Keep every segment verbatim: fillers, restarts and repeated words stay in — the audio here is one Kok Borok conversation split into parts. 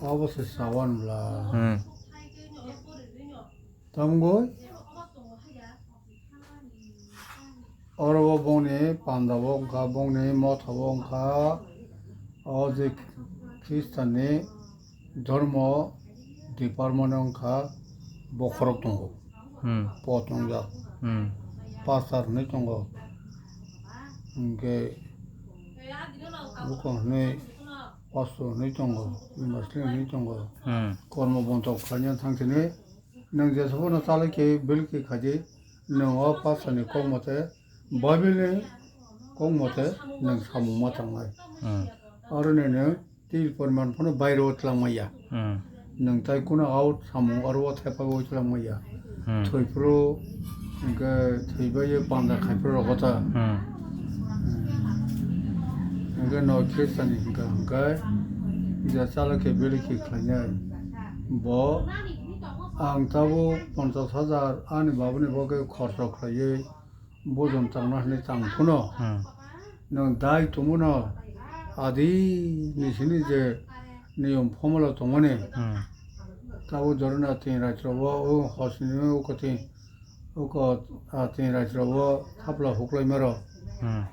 Abo se sawan bla. Hmm. Tamgoi. Oro bo bongni panda bo wngkha, bongni motha bo wngkha, o je Khristanni dhormo department wngkha, bokhorok tongo, hmm, pot wngjak, hmm, pastor hinwi tongo, hinkhe bukhuk hinwi pastor hinwi tongo, muslim hinwi tongo, hmm, kormo bontok khlaina thang sini. Nwng jesa phano chalai khe belki khaidi, nwng o pastor ni kok mote, Bible ni kok mote nwng samung ma tangnai. Hmm. Aro ni nwng til poriman phano bairo twlang maya. Hmm. Nwng tai kuno out samung aro o thepai o twlang maya. Hmm. Thwi phuru hinkhe thwi bai panda khai phuru rw kotha. Hmm. Hinkhe no Christian ni hinkha hinkhe je chalai khe belki khlainai. Bo ang tabuk ponchas hajar ani babani bagwi khorcho khlaiwi bujum tangna hinwi tang phano, hmm, nwng dai tongmano adi ni sini je niyom phomolo tongmani, hmm, tabuk jorona tin raichrogo o hosni o koti o ko, ah, tin raichrogo thapla huklai maro, hmm,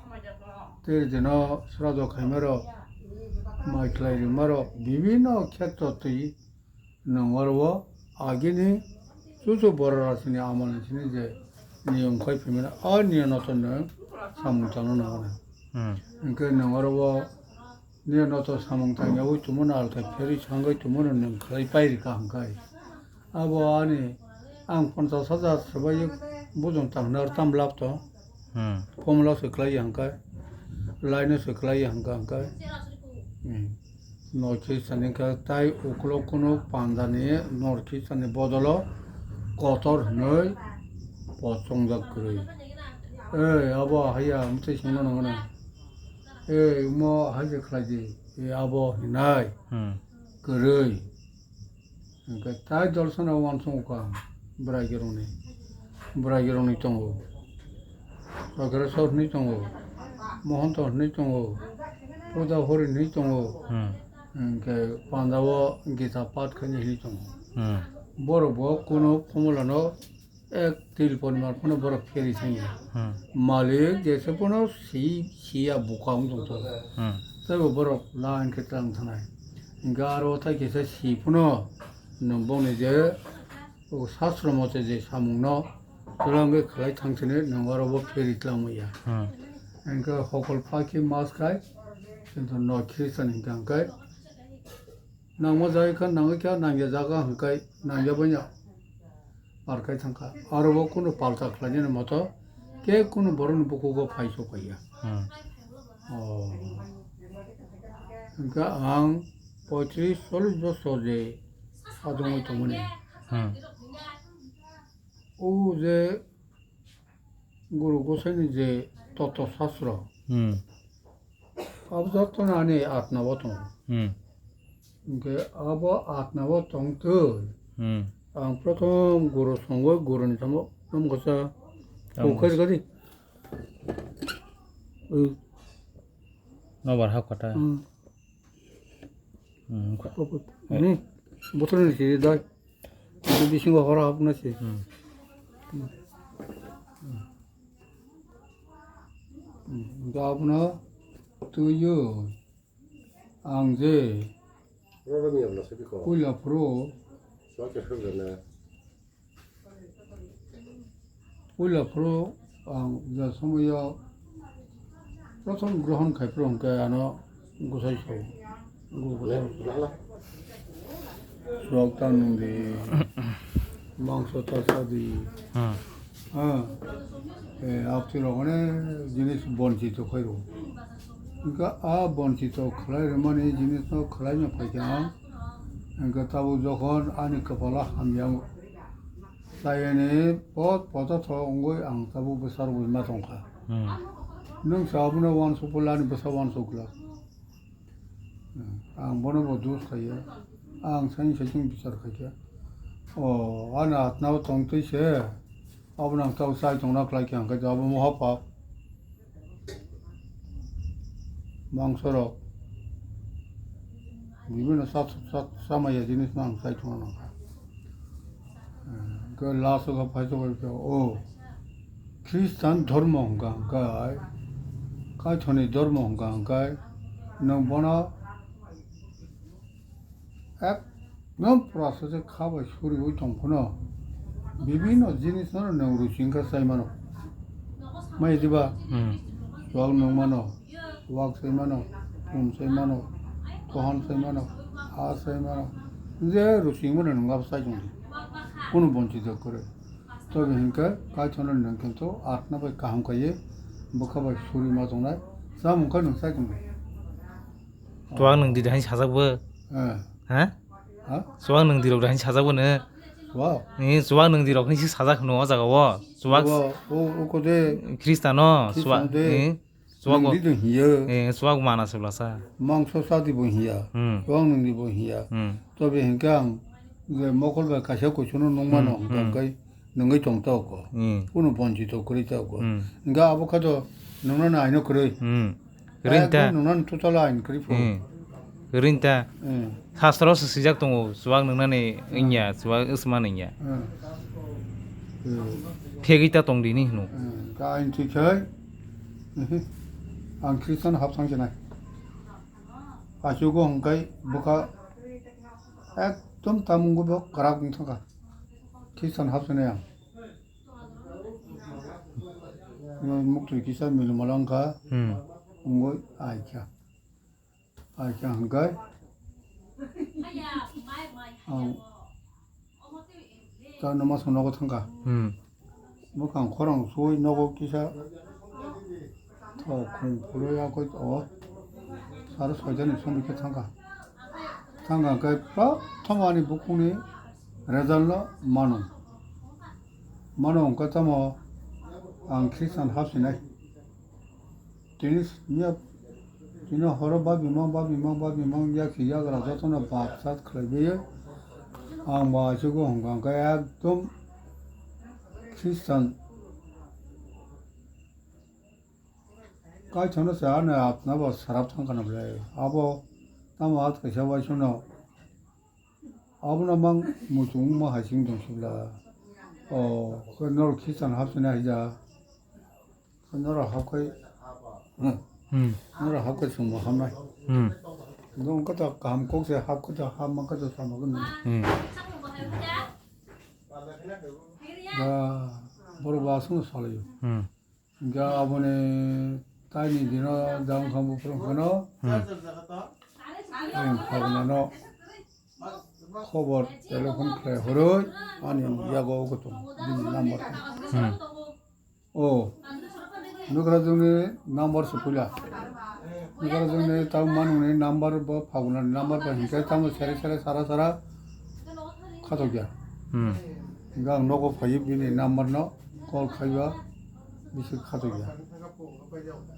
tei dino srado khai maro, mai khlai ri maro, bibinno khetro twi nwng oro o agini chuchu borok rok sini amal ni sini je niyom khai phimani a niya noto nwng samung tangna nango na. Hmm. Hinkhe nwng oro o niya noto samung tangya ui tongmano alkai pherwi sangwi tongmano nwng khlai pai rikha hinkhe. Abo ani ang ponchas hajar swbai bujong tangna tam lab to. Hmm. Phomolo se khlai ya hwnkhe, laino se khlai ya hwnkhe, hwnkhe, hmm, no khe sani khe tai ukulok kunu pandani nor khe sani bodolo kotor hwnwi pochongjak kwrwi. Ei, abo haiya, mwtwi swngno nangmano. Ei, omo hai se khlai di, ei, abo hinai, hmm, kwrwi. Hwnkhe tai dolsano uansukha bwraigerokni, bwraigerokni tongo, Chakrasor hwnwi tongo, Mohonto hwnwi tongo, Puda Hori hwnwi tongo. Hmm. Hwnkhe pandao Gita pat khaini hwnwi tongo. Hmm. Borok bo kunu phomolano ek til poriman phano borok pherwi thangya. Hmm. Malik jesa phano si, siya buka wng tongthogo. Hmm. Teibo borok line khe tlang thanai. Hwnkhe aro tai kisa si phano nwng bongni je o sasro mote je samungno twlangwi khlai thang sini nwng oro bo pherwi twlang manya. Hmm. Hwnkhe hokol phakhe mas khai, kintu no Christian hwnkhe hwnkhe nangma jagwi kha nangwi kha nangya jaga hwnkhe nangya banya. Par khai thangkha. Aro bo kunu palta khlainani moto khe kunu borokni bukugo phai sokpaiya. Hmm. Oh. Hwnkhe ang poitris chollish bosor je adongwi tongmani. Hmm. O je Guru Gosaini je Totto Sastro. Hmm. Abo jotono ani atna o tongo. Hmm. Hwnkhe abo atna o tongtwi. Hmm. Ang prothom guru songwi guruni tamo tamo kasa. Tamo kasa. Ukhai gadi. Ui. Nobar hap kata. Hmm. Hmm, kha. Opo. Eh. Ni, botol ni siri dai. Itu bisingo horo hapna si. Hmm. Hmm. Hmm. Gabna tuyo. Ang je puila phuru, puila phuru ang je somoyo prothom grohon khai phuru hwnkhe ano gusai sao, gusai sao. Suak ta nung di, mangso ta sa di. Hmm. Ah, eh, apti rok onek jinis bonchito khairo. Hwnkhe a bonchito khlai rwmani jinisno khlaina phaikhe ang, hwnkhe tabuk jokhon ani kwpalo hamya chayani pot poto tho wngwi ang tabuk bwsarok bujima tongkha. Hmm. Nwng sa abono uansukphuru ani bwsa uansuk glak. Ang bono bo dos khlaiya. Ang saini saichung bichar khaikha. O, ani atna o tongtwi se. Abono ang tabuk chai tongna khlaikha, hwnkhe abo moha pap. Mangsorok. Bibino sa-, sa-, samaya jinis no ang sai thwngna nang kha. Hwnkhe last o kha phai tongwi kha, o Khristan dhormo hwnkha hwnkhe, Kaithoni dhormo hwnkha hwnkhe, nwng bono ekdom pura se kha bai suriui tong phano, bibino jinis no nwng ruching kha sai mano. Mai diba? Hmm. Chuwak nwng mano. Wak sai mano, um sai mano, kohon sai mano, ha sai mano, je ruching mano nwng abo sai tong di. Kunu bonchito kwrwi. Tobe hinkhe Kaithona nwng kintu atna bai kaham kaiye bwkha bai suri ma tongnai, chamung khe nwng sai tong di. Chuwak nwng di dahai sajak bo? Eh. Ha? Ha? Chuwak nwng di rok dahai sajak bo no? Chuwak? Eh, chuwak nwng di rok hinwi sajak hwno o jaga o. Chuwak. Chuwak, o, o kode. Khristan o, Khristan chuwak. De. Eh. Chuwak bo, nungdi dong hiya. Eh, chuwak mana se bwlasa. Mangso sadi bo hiya. Hmm. Chuwak nungdi bo hiya. Hmm. Tobe hinkhe ang je mokol bai kaisa kuchuno nung mano, hmm, hwnkha hmm. Hwnkhe nungwi tong tok ko. Hmm. Kuno bonchito kwrwi tok ko. Hmm. Hwnkhe abo khato nungno naino kwrwi. Hmm. Rinta. Ekdom nungno total ain kwrwi pho. Hmm. Rinta. Hmm. Sastro se swijak tongo, chuwak nungnani wngya, chuwak wsmani wngya. Hmm. Hmm. Phegwi ta tong dini hino. Hmm. Ka ain thwi khai. Ang Khristan hap thang sinai. Achugo hwnkhe bwkha ekdom tamungo bo kwrak wng thangkha. Khristan hap sinai ang. Muktwi kisa milumala wngkha. Hmm. Wngwi aikha. Aikha hwnkhe ang ta nw masong nogo thangkha. Hmm. Bwkhang khorang suwi nogo kisa thok khum phulwi yakwi o saro soitani somoi khe thangkha. Thangkha hwnkhe prothom ani bukhukni result no mano. Mano hwnkhe tamo ang Khristan hap sinai. Tini s-, miya, tini horo babimang, babimang, babimang, yakhi yagra jotono bap sat khlaibaio. Ang bo achugo hwnkha hwnkhe ekdom Khristan. Kaithano se ano atna bo sarap thangkha na bwle. Abo tamo at kaisa waisano. Abono mang muchung ma hai sing tong sibla. O, khe norok Khristan hap sinai haida. Khe norok hap khai, hmm. Hmm. Norok hap khai chwng bo hamnai. Hmm. Dong kata kaham kok se hap kata hap ma kata sama kani. Hmm. Da, borok bo aswkno salaio. Hmm. Hingke aboni taini dino jang kha buphuru phano, hmm, ayang phagnano khobor telephone khlai horo, ani yago ugutong bini number. Hmm. O, nukrajwkni number se puila. Nukrajwkni tamo manwngni number bo phagnani number bo hingke tamo sere sere sara sara khatok ya. Hmm. Hingke ang nogo phaiwi bini number no call khaiba bisi khatok ya.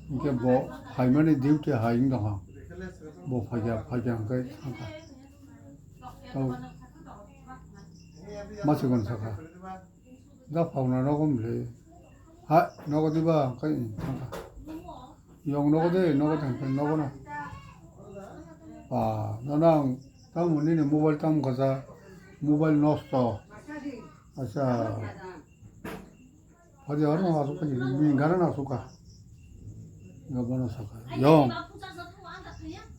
Hingke bo phaimani duty hai wng tongkha. Bo phaikha, phaikha hingke thangkha. Tamo masigon sakha. Da phagna nogo mle. Ha, nogo diba hingke thangkha. Yong nogo de, nogo de, nogo no. Ah, nono ang tamo nini mobile tamo kasa, mobile nosto. Acha. Hadi aro no asuk kaji, bini gana no asuk ka. Gabana saka. Yong.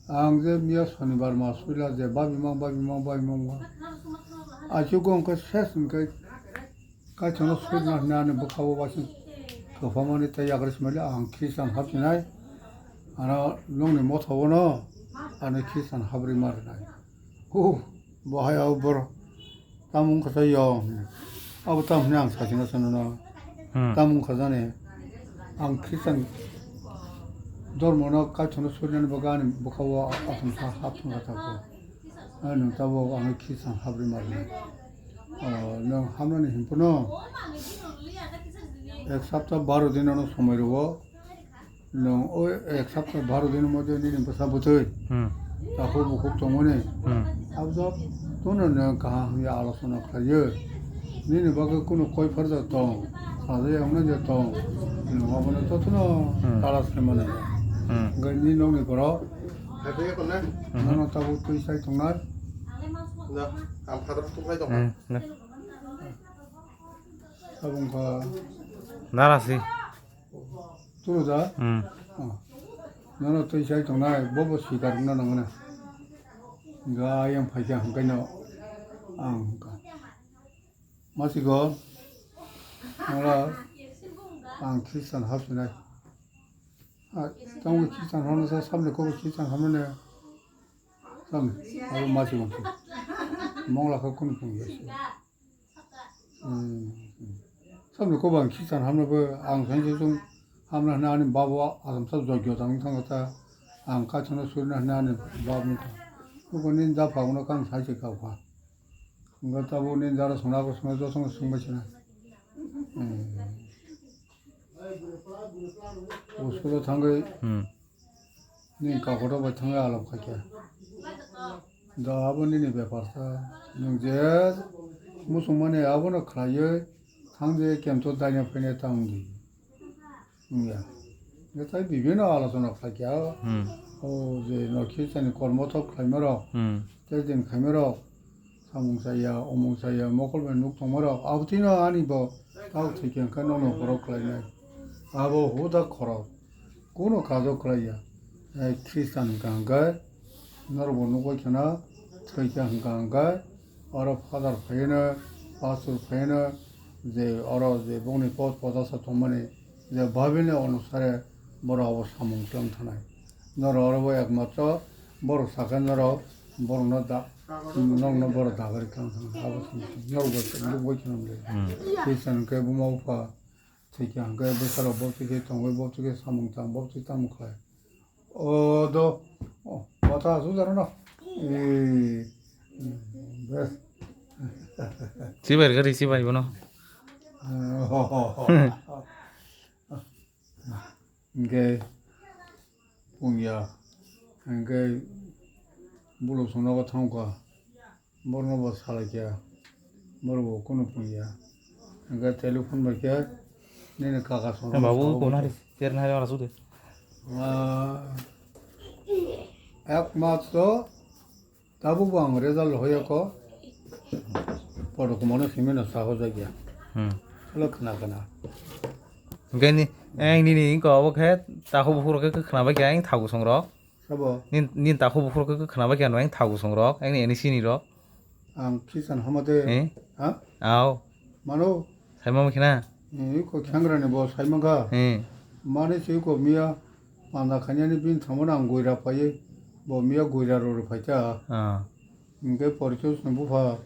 Ang je miya sonibar ma suila je babi mang, babi mang, babi mang ma. Achugo hingke ses hingke Kaithano sukna hwnwi ani bwkhao waising kwphangmani tei yagra simi le ang Khristan hapsinai, ano nokni motha-o'-no ani Khristan habrwi ma rwnai. Huh, bo hai abo borok tamo wngkha sa yong hwnwi. Abo tamo hwnwi ang sachina sa nono. Hmm. Tamo wngkha jani ang Khristan dhormono Kaithano surinani bagwi ani bwkhao aswk sa hap thangkha tako. Ai nwng tabuk ano Khristan habrwi ma rwnai. O, nwng hamnani hinphano ek sapta baro din ano somoi rwo. Nwng o ek sapta baro din moddhe nini bwsa bwtwi, hmm, takhuk bukhuk tongmani. Hmm. Abo jotono nwng kaham hamya alochona khlaiwi. Nini bagwi kunu koi pharjak tong, sajak wngnai je tong, nwng abono jotono, hmm, talas khe mano. Hmm. Hwnkhe nini nokni borok Nono tabuk twi sai tongnai. Na, ang phatar tongkhai tongkha. Hmm, na. Tabuk wngkha. Nara si. Tulu da? Hmm. Oh. Nono twi sai tongnai, bobo sikar wngna nangmani. Ga ayang phaikha hwnkhe no ang hwnkha. Masigo, ora ang Christian hapsinai. Ah, tamo Christian hapna sa samne kobo Christian hapna ne. Samne, abo masigo. Mongla kha kun kun yasi. Hmm. Samne kobo ang Christian hapna bo ang sanse sung hapna hwna ani babo asam sa jogyo tang thang ta ang kaithana surna hwna ani babo ni. Ko ni da phagono kan sai se ka pha. Hwnkhe tabuk nini jara songna, abo songna, jotono songbai sina. Hmm. O school-o thangwi Hmm. nini kakoro bai thangwi alok khaikha. Da abo nini bepar sa. Nwng je muchungmani abono khlaiwi thangje kemto daina phainai ta wngdi. Wngya. Hwnkhe tai bibino alochona khlaikha. Hmm. O je no Christian ni kormo thok khlaimarok, Hmm. tei din khaimarok, samung chaya, omung chaya, mokol bai nuk tongmarok, abotino ani bo tao thwikha hwnkhe nono borok khlainai. Abo huda khorok, kuno kajo khlaiya. Hai Christian hwnkha hwnkhe, norokbo nukbai kheno, thwikha hwnkha hwnkhe, oro father phaiyano, pastor phaiyano, je oro je bongni pot podasa tongmani, je Bible ni onusare borok abo samung tlang thanai. Norok oro bo ekmatro borok sakha norok borokno da, nokno borok dagari tlang thanai. Abo samung norok bo nukbai kheno le. Hmm. Christian hwnkhe buma bupha thwikha hwnkhe bwsarok bo thwikhe tongwi bo thwikhe samung tang bo thwikhe tamo khlai. O do, o, kotha asuk jaro no. Eh, bes. Chibai gari chibai bono. Hingke pungya, hingke bulo songnogo thangkha. Borokno bo salaikha, borok bo kunu pungya. Hingke telephone bai khe nini kaka song Babu sabo kona ri, cher na ri wala sude. Ah, ek mas to tabuk bo ang result hoyakho. Photo kumano simi no saho jagya. Hmm. Lo khna khna. Hingke ni, eh, nini ko abo khe takhuk bukhuk khe khna bai khe ang thagu song rok. Sabo? Nin, nin takhuk bukhuk khe khna bai khe ano ang thagu song rok, ang ni ani sini rok. Ang khisan hama de. Eh? Ha? Ao. Mano? Saima ma khina? Eh, ko khangra ni bo saima ga. Eh. Mane se ko miya panda khanya ni bin thamo nang goira paye. Bo miya goira ro ro phaita. Ah. Hingke porichoi song bupha,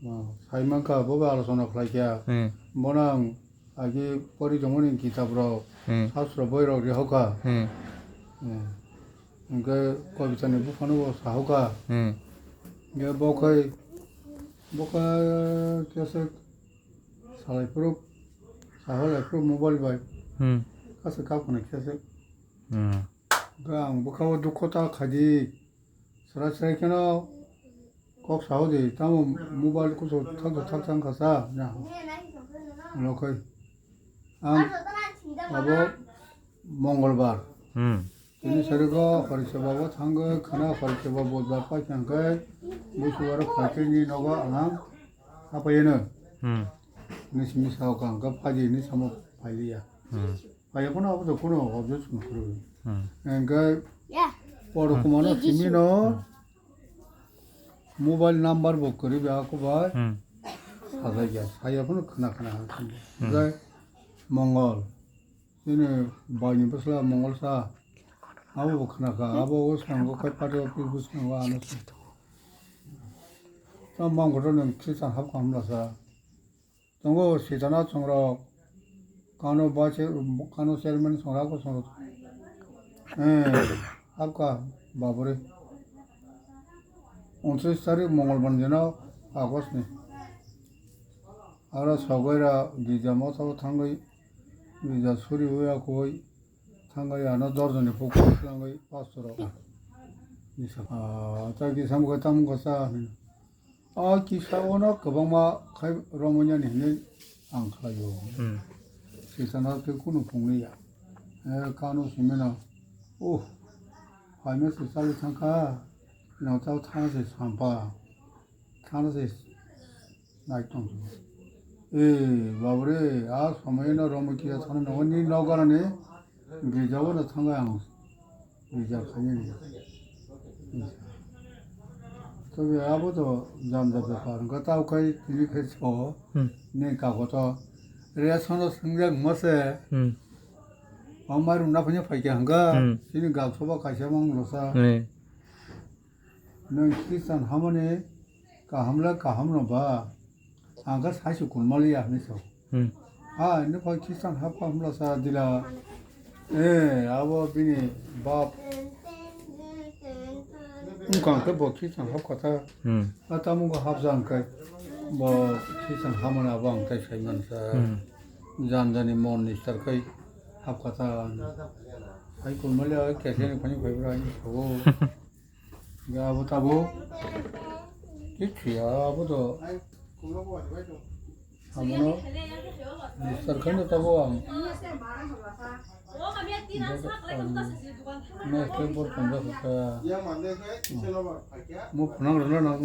ah, sai mankha, bo bai alochona khlai kha. Hmm. Bono ang agi pori tongmani kitab rok, Hmm. sastro boi rok rihokha. Hmm. Hmm. Hingke kobita ni buphano bo sahokha. Hmm. Hingke bo khai, bo khai kesa salai phuru, saholai phuru mobile bai. Hmm. Kasa kap khna kesa. Hmm. Hingke ang bwkha o dukho ta khaidi. Sra sra kheno kok sao de, tamo mobile kuso thak thak thang kha sa, ya. Ano khai. Ang abo Mongolbar. Hmm. Tini sari go Hori Seba bo thango, khana Hori Seba Budbar pai thang khai, Busubar Phaikri ni nogo ang hapai no. Hmm. Ni simi sao kang ka phaji ni samo phailiya. Hmm. Phaiyaphuno abo to kuno objection kwrwi. Hmm. Hingke poro kumano simi no mobile number bo kwrwi bai ako bai. Hmm. Sajagya. Phaiyaphuno khna khna ha simi. Hmm. Hingke Mongol. Chini bai ni bwsla Mongol sa. Abo bo khna kha. Abo o swnamgo khai party office bwskango ano sa. Tamo mangkukgo nwng Christian hapkha hamla sa. Tongo sitana chongrok, kano ba se, kano chairman chongrok, ako chongrok. Eh, habka babure. Untris tarik Mongolbar dino August ni. Aro sogoi ra girja motha o thangwi, girja suri wi akoi thangwi ano dorjani pukro thangwi pastor rok. Nisa. Ah, ta kisa mukha ta mukha sa. A kisa ono kwbangma khai romwi nani hinwi ang khlaio. Hmm. Sitana khe kunu phungni ya. Eh, kano simino. Uh. Paimasa se chali thangkha, nokjagwi thana se sampa, thana se nai tong. E, babure, a somoino romo kiya thana nokni nok ganani girjao no thangkha ang, girja khainani. Tobe abo to janja bepar, hwnkha tao khai tini khai so, Hmm. ne kago to, resono swngjak mase, Hmm. o mairum na phanya phaikha hwnkha, Hmm. chini gal soba kaisa mang losa. Hmm. Nwng Khristan hamani kaham le kaham no ba, ang khe sai se kunmaliya hinwi sao. Hmm. Ha, hinwi phai Khristan hapkha hwnla sa dila. Eh, abo bini bap. Wngkha ang khe bo Khristan hapkha ta. Hmm. A tamo wngkha hapjak hwnkhe bo Khristan hamani abo ang tai sai man sa. Hmm. Jan jani mon ni sar khai hapkha ta. Hai kunmaliya khe khe ni phani phai bra hinwi sao. Ga abo tabo. Kikhiya abo do. Abono. Mister Khando tabo ang. Next time bor pondro kha. Mo phunang rwna nang.